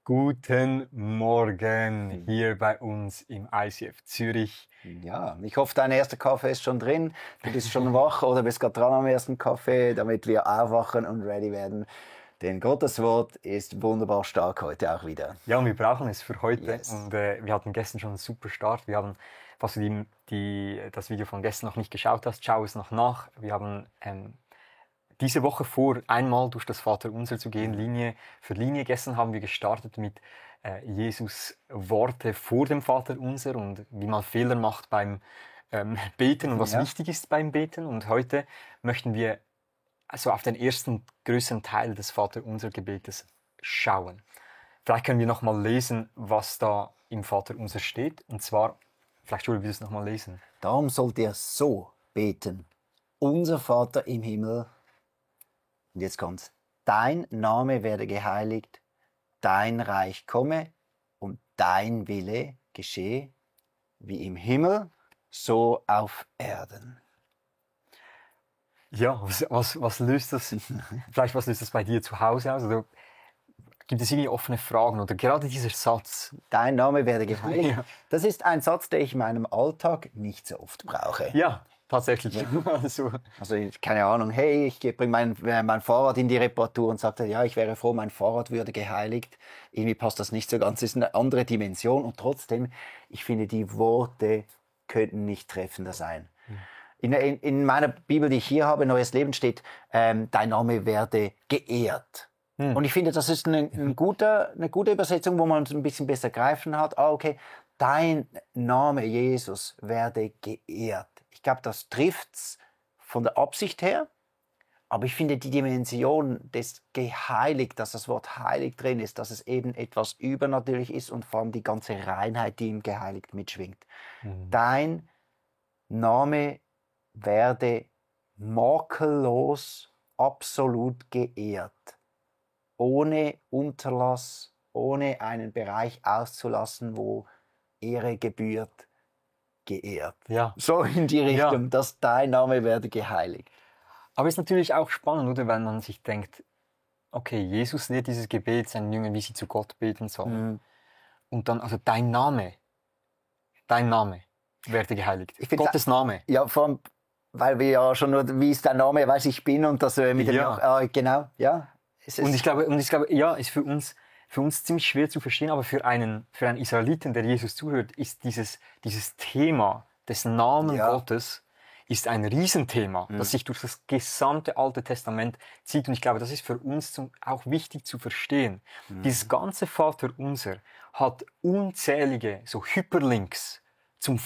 Guten Morgen hier bei uns im ICF Zürich. Ja, ich hoffe, dein erster Kaffee ist schon drin. Du bist schon wach oder bist gerade dran am ersten Kaffee, damit wir aufwachen und ready werden. Denn Gottes Wort ist wunderbar stark heute auch wieder. Ja, und wir brauchen es für heute. Yes. Und wir hatten gestern schon einen super Start. Wir haben, falls du das Video von gestern noch nicht geschaut hast, schau es noch nach. Wir haben diese Woche vor, einmal durch das Vaterunser zu gehen, Linie für Linie. Gestern haben wir gestartet mit Jesus Worte vor dem Vaterunser und wie man Fehler macht beim Beten und was wichtig ist beim Beten. Und heute möchten wir also auf den ersten größeren Teil des Vaterunser-Gebetes schauen. Vielleicht können wir noch mal lesen, was da im Vaterunser steht. Und zwar, vielleicht Julia, willst du es noch mal lesen? Darum sollt ihr so beten. Unser Vater im Himmel. Und jetzt kommt's. Dein Name werde geheiligt, dein Reich komme und dein Wille geschehe, wie im Himmel, so auf Erden. Ja, was löst das? Vielleicht was löst das bei dir zu Hause aus? Oder gibt es irgendwie offene Fragen? Oder gerade dieser Satz? Dein Name werde geheiligt. Ja. Das ist ein Satz, den ich in meinem Alltag nicht so oft brauche. Ja, tatsächlich. Ja. Also keine Ahnung, hey, ich bringe mein Fahrrad in die Reparatur und sagte, ja, ich wäre froh, mein Fahrrad würde geheiligt. Irgendwie passt das nicht so ganz, das ist eine andere Dimension. Und trotzdem, ich finde, die Worte könnten nicht treffender sein. In meiner Bibel, die ich hier habe, Neues Leben, steht, dein Name werde geehrt. Und ich finde, das ist eine gute Übersetzung, wo man es ein bisschen besser greifen hat. Okay, dein Name, Jesus, werde geehrt. Ich glaube, das trifft's von der Absicht her. Aber ich finde die Dimension des geheiligt, dass das Wort heilig drin ist, dass es eben etwas übernatürlich ist und vor allem die ganze Reinheit, die im geheiligt mitschwingt. Dein Name werde makellos, absolut geehrt. Ohne Unterlass, ohne einen Bereich auszulassen, wo Ehre gebührt, geehrt. Ja. So in die Richtung, dass dein Name werde geheiligt. Aber es ist natürlich auch spannend, oder, wenn man sich denkt, okay, Jesus lehrt dieses Gebet seinen Jüngern, wie sie zu Gott beten sollen. Und dann, also dein Name werde geheiligt. Gottes Name. Ja, vor allem, weil wir ja schon nur, wie ist dein Name, weiß ich bin und das mit dem, genau, ja. Und ich glaube, ja, ist für uns ziemlich schwer zu verstehen, aber für einen Israeliten, der Jesus zuhört, ist dieses Thema des Namen Gottes ist ein Riesenthema, das sich durch das gesamte Alte Testament zieht. Und ich glaube, das ist für uns auch wichtig zu verstehen. Dieses ganze Vaterunser hat unzählige so Hyperlinks zum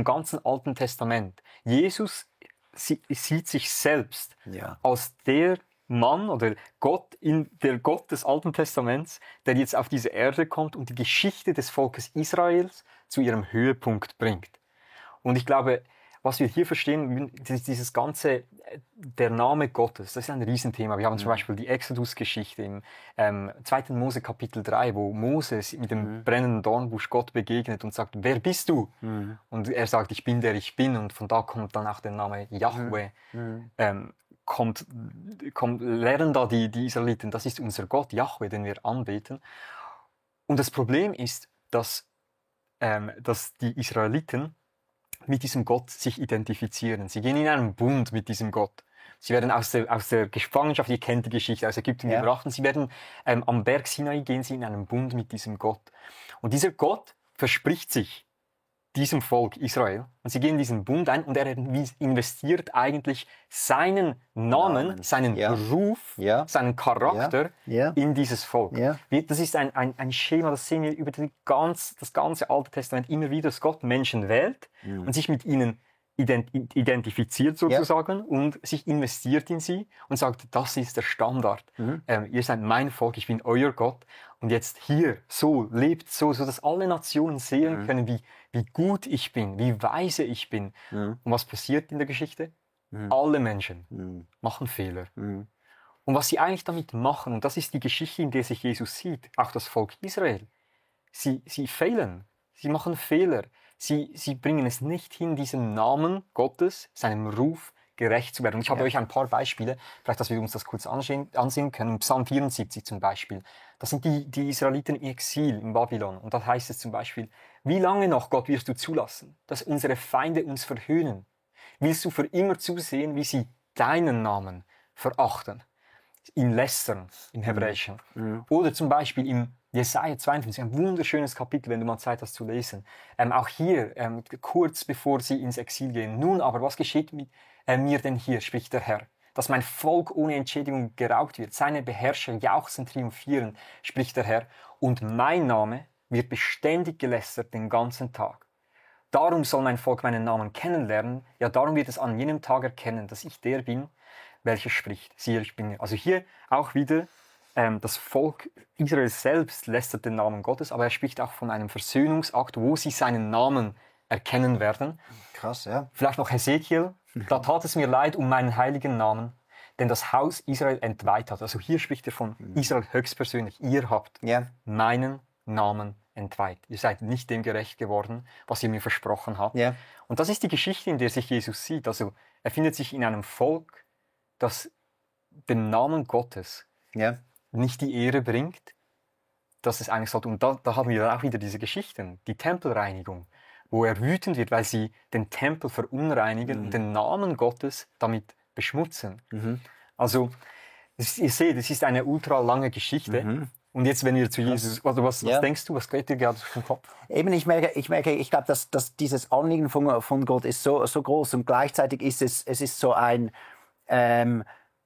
ganzen Alten Testament. Jesus sieht sich selbst als der Mann oder Gott, der Gott des Alten Testaments, der jetzt auf diese Erde kommt und die Geschichte des Volkes Israels zu ihrem Höhepunkt bringt. Und ich glaube, was wir hier verstehen, dieses ganze, der Name Gottes, das ist ein Riesenthema. Wir haben zum Beispiel die Exodus-Geschichte im 2. Mose Kapitel 3, wo Moses mit dem brennenden Dornbusch Gott begegnet und sagt, wer bist du? Und er sagt, ich bin der ich bin. Und von da kommt dann auch der Name Yahweh. Lernen da die Israeliten, das ist unser Gott, Yahweh, den wir anbeten. Und das Problem ist, dass die Israeliten mit diesem Gott sich identifizieren. Sie gehen in einen Bund mit diesem Gott. Sie werden aus der Gefangenschaft, ihr kennt die Geschichte, aus Ägypten gebracht, und sie werden am Berg Sinai gehen sie in einen Bund mit diesem Gott. Und dieser Gott verspricht sich diesem Volk Israel. Und sie gehen in diesen Bund ein und er investiert eigentlich seinen Namen, seinen Ruf, seinen Charakter in dieses Volk. Das ist ein Schema, das sehen wir über das ganze Alte Testament immer wieder, dass Gott Menschen wählt und sich mit ihnen identifiziert sozusagen und sich investiert in sie und sagt, das ist der Standard. Ihr seid mein Volk, ich bin euer Gott. Und jetzt hier, so, lebt so, dass alle Nationen sehen können, wie gut ich bin, wie weise ich bin. Und was passiert in der Geschichte? Alle Menschen machen Fehler. Und was sie eigentlich damit machen, und das ist die Geschichte, in der sich Jesus sieht, auch das Volk Israel, sie fehlen, sie machen Fehler. Sie bringen es nicht hin, diesem Namen Gottes, seinem Ruf gerecht zu werden. Und ich habe euch ein paar Beispiele, vielleicht, dass wir uns das kurz ansehen können. Psalm 74 zum Beispiel. Das sind die Israeliten im Exil in Babylon. Und da heißt es zum Beispiel, wie lange noch, Gott, wirst du zulassen, dass unsere Feinde uns verhöhnen? Willst du für immer zusehen, wie sie deinen Namen verachten? In lästern, im Hebräischen. Oder zum Beispiel im Jesaja 52, ein wunderschönes Kapitel, wenn du mal Zeit hast zu lesen. Auch hier, kurz bevor sie ins Exil gehen. Nun aber, was geschieht mit mir denn hier, spricht der Herr? Dass mein Volk ohne Entschädigung geraubt wird, seine Beherrscher jauchzen, triumphieren, spricht der Herr. Und mein Name wird beständig gelästert den ganzen Tag. Darum soll mein Volk meinen Namen kennenlernen, ja, darum wird es an jenem Tag erkennen, dass ich der bin, welcher spricht. Siehe, ich bin. Also hier auch wieder, das Volk Israel selbst lästert den Namen Gottes, aber er spricht auch von einem Versöhnungsakt, wo sie seinen Namen erkennen werden. Krass, ja. Vielleicht noch Hesekiel, da tat es mir leid um meinen heiligen Namen, denn das Haus Israel entweiht hat. Also hier spricht er von Israel höchstpersönlich. Ihr habt meinen Namen entweiht. Ihr seid nicht dem gerecht geworden, was ihr mir versprochen habt. Ja. Und das ist die Geschichte, in der sich Jesus sieht. Also er findet sich in einem Volk, das dem Namen Gottes nicht die Ehre bringt, dass es eigentlich sollte. Und da haben wir dann auch wieder diese Geschichten, die Tempelreinigung, wo er wütend wird, weil sie den Tempel verunreinigen und den Namen Gottes damit beschmutzen. Also, ihr seht, es ist eine ultra lange Geschichte. Und jetzt, wenn ihr zu Jesus, also was denkst du, was geht dir gerade durch den Kopf? Eben, ich glaube, dass dieses Anliegen von Gott ist so groß und gleichzeitig ist es ist so ein,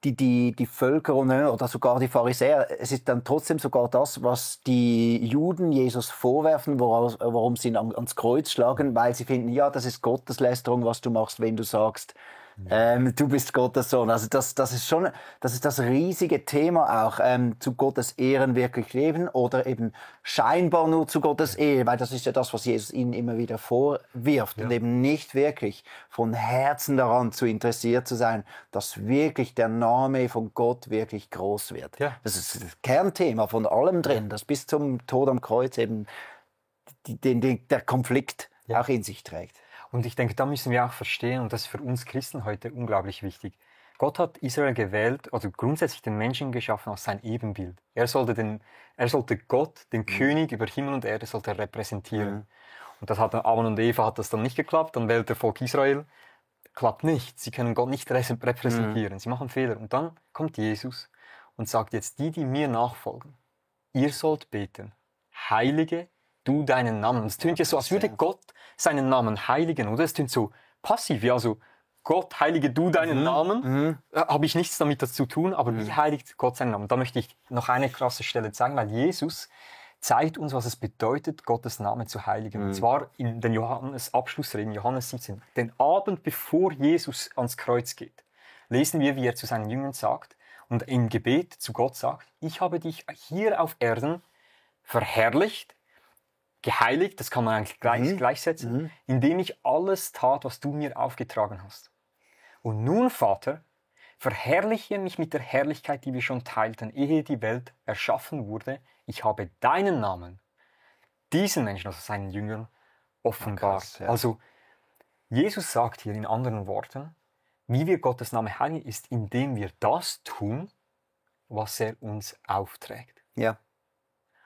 die Völker oder sogar die Pharisäer, es ist dann trotzdem sogar das, was die Juden Jesus vorwerfen, warum sie ihn ans Kreuz schlagen, weil sie finden, ja, das ist Gotteslästerung, was du machst, wenn du sagst, du bist Gottes Sohn. Also das ist das riesige Thema auch, zu Gottes Ehren wirklich leben oder eben scheinbar nur zu Gottes Ehre, weil das ist ja das, was Jesus ihnen immer wieder vorwirft und eben nicht wirklich von Herzen daran zu interessiert zu sein, dass wirklich der Name von Gott wirklich groß wird. Ja. Das ist das Kernthema von allem drin, das bis zum Tod am Kreuz eben der Konflikt auch in sich trägt. Und ich denke, da müssen wir auch verstehen, und das ist für uns Christen heute unglaublich wichtig. Gott hat Israel gewählt, also grundsätzlich den Menschen geschaffen als sein Ebenbild. Er sollte Gott, den König über Himmel und Erde, sollte repräsentieren. Und das Adam und Eva hat das dann nicht geklappt, dann wählt der Volk Israel. Klappt nicht. Sie können Gott nicht repräsentieren. Sie machen Fehler. Und dann kommt Jesus und sagt jetzt, die mir nachfolgen, ihr sollt beten, heilige du deinen Namen. Es tönt ja so, als würde Gott seinen Namen heiligen, oder? Es tönt so passiv, ja, also Gott, heilige du deinen Namen. Habe ich nichts damit zu tun, aber wie heiligt Gott seinen Namen? Da möchte ich noch eine krasse Stelle zeigen, weil Jesus zeigt uns, was es bedeutet, Gottes Namen zu heiligen. Und zwar in den Abschlussreden, Johannes 17. Den Abend, bevor Jesus ans Kreuz geht, lesen wir, wie er zu seinen Jüngern sagt und im Gebet zu Gott sagt, ich habe dich hier auf Erden verherrlicht, geheiligt, das kann man eigentlich gleichsetzen, indem ich alles tat, was du mir aufgetragen hast. Und nun, Vater, verherrliche mich mit der Herrlichkeit, die wir schon teilten, ehe die Welt erschaffen wurde. Ich habe deinen Namen diesen Menschen, also seinen Jüngern, offenbart. Krass, ja. Also, Jesus sagt hier in anderen Worten, wie wir Gottes Namen heiligen, ist, indem wir das tun, was er uns aufträgt. Ja.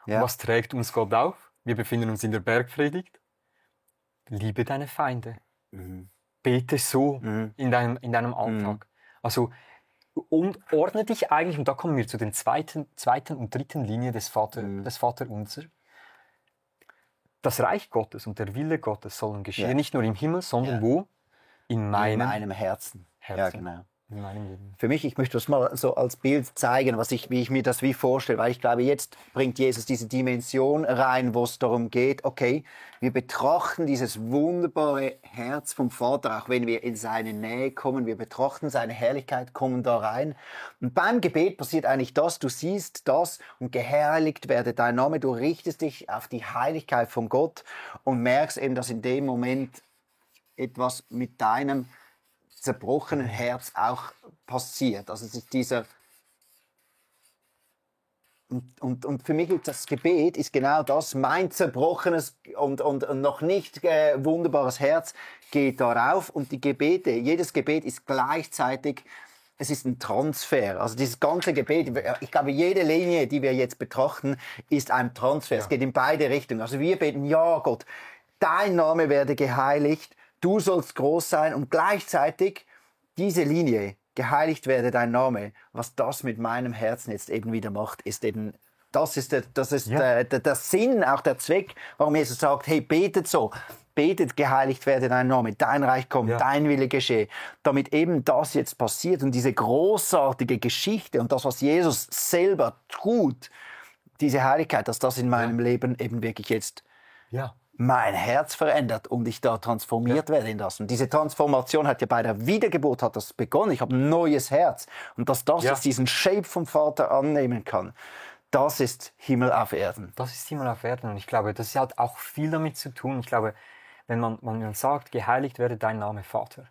Und was trägt uns Gott auf? Wir befinden uns in der Bergpredigt. Liebe deine Feinde. Bete so in deinem Alltag. Also, und ordne dich eigentlich, und da kommen wir zu den zweiten und dritten Linie des Vaterunser. Das Reich Gottes und der Wille Gottes sollen geschehen, nicht nur im Himmel, sondern wo? In meinem Herzen. Ja, genau. In meinem Leben. Für mich, ich möchte das mal so als Bild zeigen, wie ich mir das vorstelle, weil ich glaube, jetzt bringt Jesus diese Dimension rein, wo es darum geht, okay, wir betrachten dieses wunderbare Herz vom Vater, auch wenn wir in seine Nähe kommen, wir betrachten seine Herrlichkeit, kommen da rein. Und beim Gebet passiert eigentlich das, du siehst das und geheiligt werde dein Name, du richtest dich auf die Heiligkeit von Gott und merkst eben, dass in dem Moment etwas mit deinem zerbrochenen Herz auch passiert. Also es ist dieser und für mich ist das Gebet ist genau das, mein zerbrochenes und noch nicht wunderbares Herz geht darauf. Und die Gebete, jedes Gebet ist gleichzeitig, es ist ein Transfer. Also dieses ganze Gebet, ich glaube, jede Linie, die wir jetzt betrachten, ist ein Transfer. Ja. Es geht in beide Richtungen. Also wir beten, ja Gott, dein Name werde geheiligt, du sollst groß sein und gleichzeitig diese Linie, geheiligt werde dein Name, was das mit meinem Herzen jetzt eben wieder macht, ist eben, das ist der Sinn, auch der Zweck, warum Jesus sagt, hey, betet so. Betet, geheiligt werde dein Name, dein Reich kommt, dein Wille geschehe, damit eben das jetzt passiert und diese großartige Geschichte und das, was Jesus selber tut, diese Heiligkeit, dass das in meinem Leben eben wirklich jetzt mein Herz verändert und ich da transformiert werde in das. Und diese Transformation hat ja bei der Wiedergeburt hat das begonnen. Ich habe ein neues Herz und dass das jetzt diesen Shape vom Vater annehmen kann, das ist Himmel auf Erden. Das ist Himmel auf Erden und ich glaube, das hat auch viel damit zu tun. Ich glaube, wenn man sagt, geheiligt werde dein Name, Vater,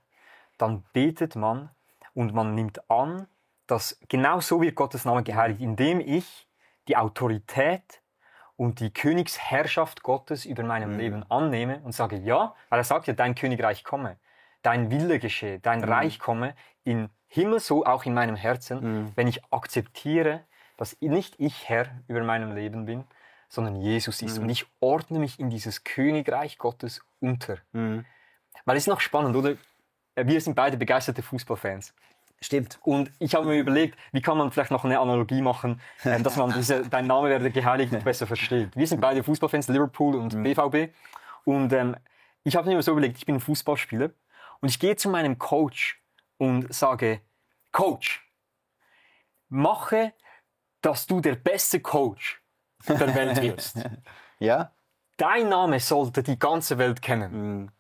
dann betet man und man nimmt an, dass genau so wird Gottes Name geheiligt, indem ich die Autorität und die Königsherrschaft Gottes über meinem Leben annehme und sage, ja, weil er sagt ja, dein Königreich komme, dein Wille geschehe, dein Reich komme, im Himmel so auch in meinem Herzen, wenn ich akzeptiere, dass nicht ich Herr über meinem Leben bin, sondern Jesus ist. Und ich ordne mich in dieses Königreich Gottes unter. Weil es ist noch spannend, oder? Wir sind beide begeisterte Fußballfans. Stimmt. Und ich habe mir überlegt, wie kann man vielleicht noch eine Analogie machen, dass man dein Name werde geheiligt besser versteht. Wir sind beide Fußballfans, Liverpool und BVB. Und ich habe mir so überlegt, ich bin ein Fußballspieler und ich gehe zu meinem Coach und sage, Coach, mache, dass du der beste Coach der Welt wirst. Ja? Dein Name sollte die ganze Welt kennen.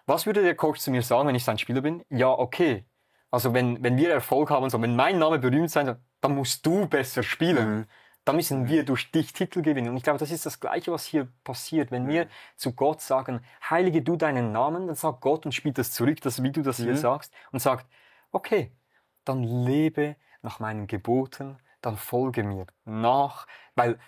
Was würde der Coach zu mir sagen, wenn ich sein Spieler bin? Ja, okay. Also wenn wir Erfolg haben, so, wenn mein Name berühmt sein soll, dann musst du besser spielen. Dann müssen wir durch dich Titel gewinnen. Und ich glaube, das ist das Gleiche, was hier passiert. Wenn wir zu Gott sagen, heilige du deinen Namen, dann sagt Gott und spielt das zurück, wie du das hier sagst, und sagt, okay, dann lebe nach meinen Geboten, dann folge mir nach, weil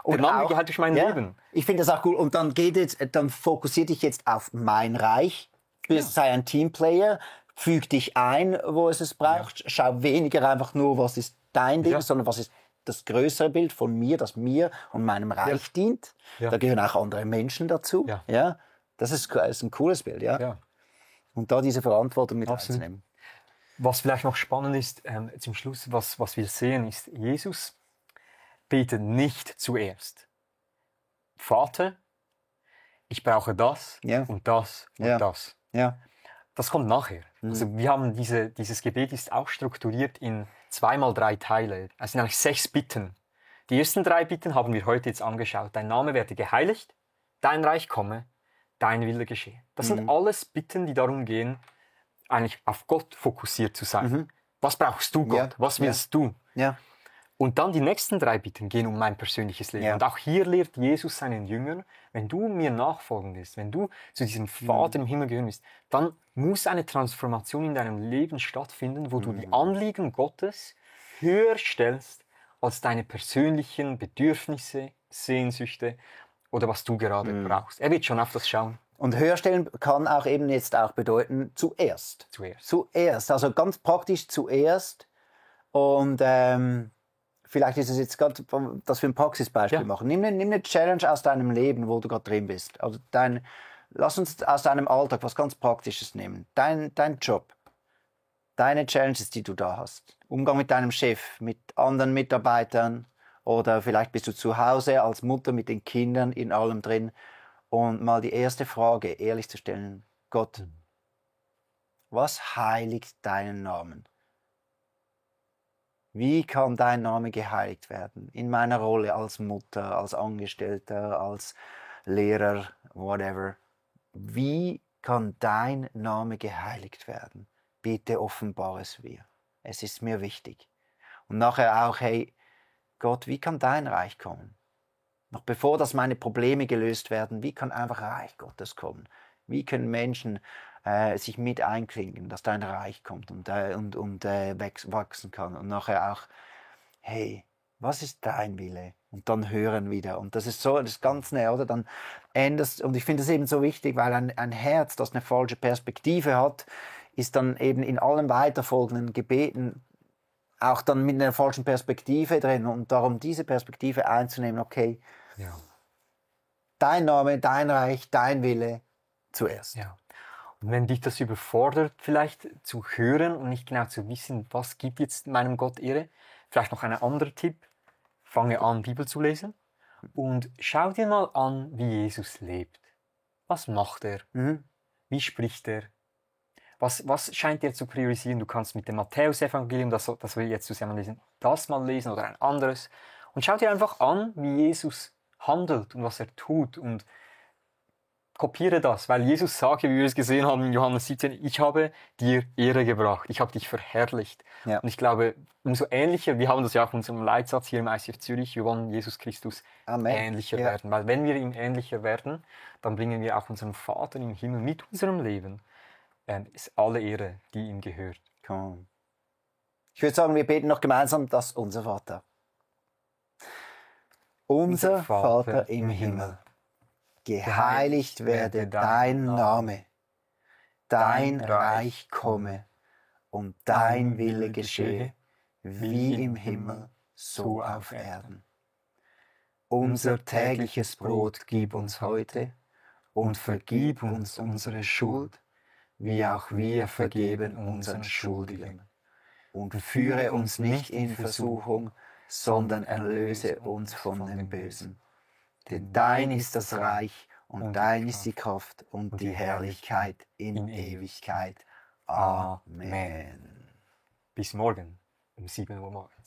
der Name gehört durch mein Leben. Ich finde das auch cool. Und dann fokussier dich jetzt auf mein Reich. Sei ein Teamplayer, füg dich ein, wo es braucht. Schau weniger einfach nur, was ist dein Ding, sondern was ist das größere Bild von mir, das mir und meinem Reich dient. Da gehören auch andere Menschen dazu. Ja. Das ist ein cooles Bild. Ja. Und da diese Verantwortung mit einzunehmen. Was vielleicht noch spannend ist, zum Schluss, was wir sehen, ist, Jesus betet nicht zuerst. Vater, ich brauche das und das und das. Ja. Das kommt nachher. Also wir haben dieses Gebet ist auch strukturiert in 2x3 Teile. Es sind eigentlich 6 Bitten. Die ersten 3 Bitten haben wir heute jetzt angeschaut. Dein Name werde geheiligt, dein Reich komme, dein Wille geschehe. Das sind alles Bitten, die darum gehen, eigentlich auf Gott fokussiert zu sein. Was brauchst du, Gott? Was willst du? Ja. Und dann die nächsten 3 Bitten gehen um mein persönliches Leben. Und auch hier lehrt Jesus seinen Jüngern, wenn du mir nachfolgen willst, wenn du zu diesem Vater im Himmel gehören willst, dann muss eine Transformation in deinem Leben stattfinden, wo du die Anliegen Gottes höher stellst als deine persönlichen Bedürfnisse, Sehnsüchte oder was du gerade brauchst. Er wird schon auf das schauen. Und höherstellen kann auch eben jetzt auch bedeuten zuerst. Zuerst. Also ganz praktisch zuerst. Und vielleicht ist es jetzt gerade, dass wir ein Praxisbeispiel machen. Nimm eine Challenge aus deinem Leben, wo du gerade drin bist. Also lass uns aus deinem Alltag was ganz Praktisches nehmen. Dein Job. Deine Challenges, die du da hast. Umgang mit deinem Chef, mit anderen Mitarbeitern. Oder vielleicht bist du zu Hause als Mutter mit den Kindern in allem drin. Und mal die erste Frage ehrlich zu stellen. Gott, was heiligt deinen Namen? Wie kann dein Name geheiligt werden? In meiner Rolle als Mutter, als Angestellter, als Lehrer, whatever. Wie kann dein Name geheiligt werden? Bitte offenbare es mir. Es ist mir wichtig. Und nachher auch, hey, Gott, wie kann dein Reich kommen? Noch bevor das meine Probleme gelöst werden, wie kann einfach Reich Gottes kommen? Wie können Menschen sich mit einklinken, dass dein Reich kommt und wachsen kann? Und nachher auch, hey, Was ist dein Wille? Und dann hören wieder. Und das ist so, das ist ganz näher, oder? Dann änderst, und ich finde das eben so wichtig, weil ein Herz, das eine falsche Perspektive hat, ist dann eben in allen weiterfolgenden Gebeten auch dann mit einer falschen Perspektive drin. Und darum diese Perspektive einzunehmen, okay, Ja. dein Name, dein Reich, dein Wille zuerst. Ja. Und wenn dich das überfordert, vielleicht zu hören und nicht genau zu wissen, was gibt jetzt meinem Gott Ehre, vielleicht noch ein anderer Tipp: Fange an, Bibel zu lesen und schau dir mal an, wie Jesus lebt. Was macht er? Mhm. Wie spricht er? Was scheint er zu priorisieren? Du kannst mit dem Matthäusevangelium, das wir jetzt zusammen lesen, das mal lesen oder ein anderes. Und schau dir einfach an, wie Jesus handelt und was er tut, und kopiere das, weil Jesus sagt, wie wir es gesehen haben in Johannes 17, ich habe dir Ehre gebracht, ich habe dich verherrlicht. Ja. Und ich glaube, umso ähnlicher, wir haben das ja auch in unserem Leitsatz hier im ICF Zürich, wir wollen Jesus Christus Amen. ähnlicher Ja. werden, weil wenn wir ihm ähnlicher werden, dann bringen wir auch unserem Vater im Himmel mit unserem Leben ist alle Ehre, die ihm gehört. Komm. Ich würde sagen, wir beten noch gemeinsam das Unser Vater. Unser Vater im Himmel, geheiligt werde dein Name, dein Reich komme und dein Wille geschehe, wie im Himmel, so auf Erden. Unser tägliches Brot gib uns heute und vergib uns unsere Schuld, wie auch wir vergeben unseren Schuldigen. Und führe uns nicht in Versuchung, sondern erlöse uns von dem Bösen. Denn dein ist das Reich und dein ist die Kraft und die Herrlichkeit in Ewigkeit. Amen. Bis morgen um 7 Uhr morgens.